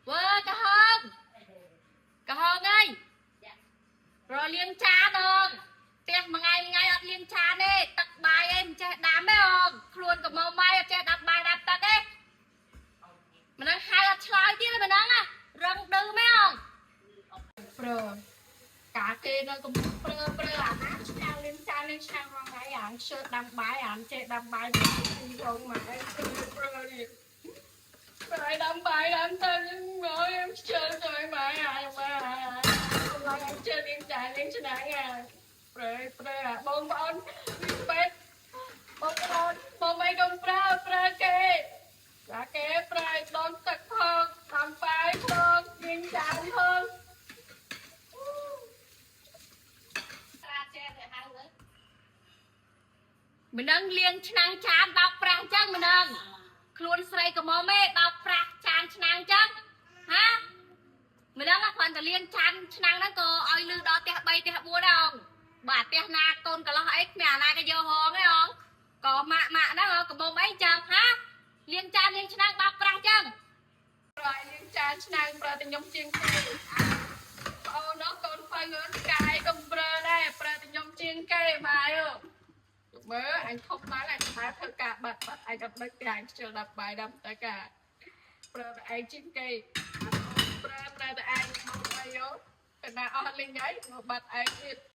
វើកាហងកាហងអើយរលាងចានអងផ្ទះមួយថ្ងៃមួយថ្ងៃអត់លាងចានទេទឹកបាយអីមិនចេះដាំទេអងខ្លួនកុំមកបាយអត់ចេះដាំបាយដាំទឹកទេមិនដឹងហៅអត់ឆ្លើយទៀតមិនដឹងណារឹងឌឺមែនអង ប្រើកាគេនៅកំពុងប្រើប្រើអាណាឆ្នាំងលៀងចានលៀងឆ្នាំងរងថ្ងៃអានជើដាំបាយអានចេះដាំបាយពីរងមកអីប្រើនេះប្រើដាំបាយដាំទៅមកអមជើទៅបាយអាបាយកំឡុងអមជើលៀងចានលៀងឆ្នាំងអាប្រើប្រើអាបងប្អូនពេទ្យបងប្អូនបងអីកុំប្រើប្រើគេចាគេប្រើដងទឹកផងដាំបាយផងលៀងចានផង មិនដឹងលាងឆ្នាំងចានបោកប្រាស់ចឹងមិនដឹងខ្លួនស្រីក៏មកមេបោកប្រាស់ចានឆ្នាំងចឹងហាមិនដឹងគ្រាន់តែលាងចានឆ្នាំងហ្នឹងក៏ឲ្យលឺដល់ផ្ទះ3ផ្ទះ4ដែរអងបាទផ្ទះណាកូនកន្លោះអីគ្មានអាណាក៏យកហងទេអងក៏ម៉ាក់ម៉ាក់ហ្នឹងក៏មុំអីចឹងហាលាងចានលាងឆ្នាំងបោកប្រាស់ចឹង ប្រើលាងចានឆ្នាំងប្រើតែខ្ញុំជាងគេប្អូននោះកូនពៅអូនកាយកុំប្រើដែរប្រើតែខ្ញុំជាងគេបាយអើមើលអញខុសមកអញថាធ្វើការបាត់បាត់ឯងអត់ដឹកតែអញខ្ជិលដល់បាយដល់តែការប្រើតែឯងជាងគេប្រើប្រើតែឯងមកអីយោកណាអស់លីងហើយមកបាត់ឯងទៀត។